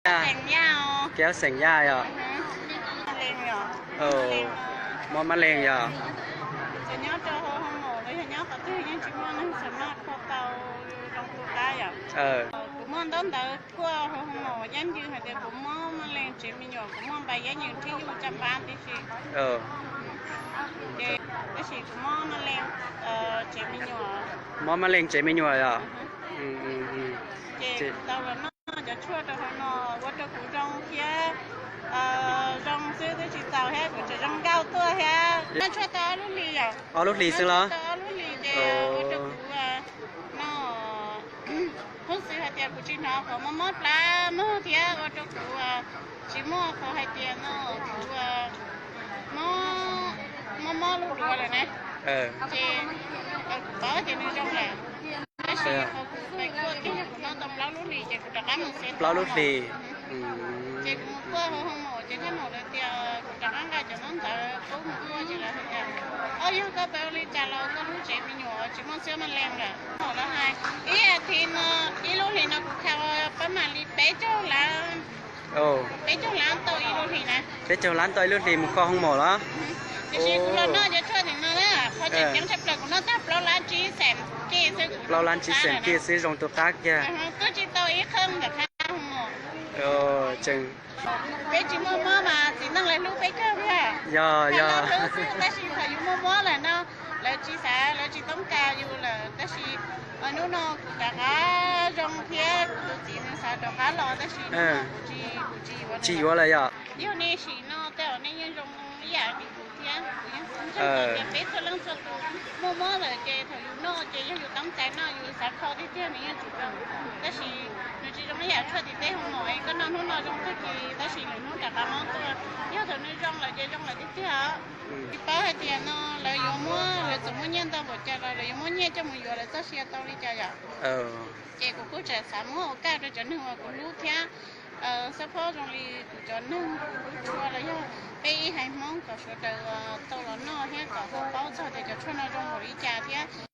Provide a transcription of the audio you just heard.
Yaj? Kev xeem Yaj yog? Mob Mab Leeg yog? Nyob rau hauv Hoo Maum los yog nyob qhov twg yeej tsis muaj neeg xam maj kho tau zoo tu qab yom. Kuv muaj ntaub ntawv kuaj hauv Hoo Maum Yaj Ywg hais tias kuv mob Mab Leeg tsev me nyuam, kuv muaj npais Yaj Ywg thib ib caj npab tib si. Ces tab sis kuv mob Mab Leeg tsev me nyuam. Mob Mab Leeg tsev me nyuam yog? Ces tau los noj cov tshuaj rau hauv no ua rau kuv zoo thiab, zoo xwb twb tsis txaus thiab kuv tseem zoo nkauj tuaj thiab. Noj tshuaj tau ob lub hlis yom. Ob lub hlis xwb los? Tau ob lub hlis ces ua rau kuv no, hnub xwb hais tias kuv tsis hnov qhov mob mob plab mog thiab ua rau kuv tsis muaj qhov hais tias no kuv mob mob lub duav lawm na. Ces kuv paub tias nws zoo lawm. Tab sis qhov kuv pais kuaj kiag yog kuv noj tau plaub lub hlis ces kuv rov qab mus xev plaub lub hlis. Ces kuv mus kuaj hauv Hoo Maum ces thiaj mus lawv tias kuv rov qab nqa cov ntaub ntawv qub mus kuaj ces lawv hais tias, o, yog koj pais ua li cas los koj lub tsev me nyuam tsis muaj xiab Mab Leeg lawm. Hoo Maum lawv hais ib as thiv no, ib lub hlis no kuv khaws pab mam li peb caug lab, peb caug lab tau ib lub hlis na. Peb caug lab tau ib lub hlis mus kho Hoo Maum los? Tiam sis kuv los noj cov tshuaj tim no na, qhov tseem ceeb tshaj plaws kuv noj tag plaub lab tsib xees kiag xwb, plaub lab tsib xees kiag xwb zoo tu qab kiag. Twb tsis tau ib qheej ntawm qab Hoo Maum. Tseem Peb tsis muaj mob mas txiv neej lawv hlub peb kawg thiab. Yog, yog. Tab sis thaum yus muaj mob lawm no, lawv tsis xav, lawv tsis toob kas yus lawm, tab sis hnub no kuv rov qab zoo thiab kuv tus txiv nws xav rov qab los tab sis hnub no kuv tsis, kuv tsis yuav, tsis yuav lawm yom. Yog nej sim no tej zaum nej yeej zoo ib yam li kuv thiab, kuv yeej xav tias peb txhua leej txhua tus muaj mob lawm ces thaum yus noj ces yog yus toob kas noj yus xav kho tiag tiag nws yeej tsis zoo. Tab sis nws tsis zoo ib yam tshuaj tim teb Hoo Maum es koj noj hnub no zoo tag kis tab sis lwm hnub rov qab mob tuaj. Yog thaum nws zoo lawm ces zoo lawm tiag tiag. Tsis paub hais tias no lawv yuav muab, lawv txawm muaj nyiaj ntau npaum cas los lawv yuav muab nyiaj coj mus yuav lawv txoj sia tau li cas yom. Ces kuv kuj tseem xav muab ua kaj rau cov neeg uas kuv hlub thiab. Xab phob zoo li kuv cov neeg kuv hlub tshua los yog peb ib haiv Hmoob kom sawv daws tau los noj thiab kom tau paub txog tias cov tshuaj no zoo npaum li cas thiab.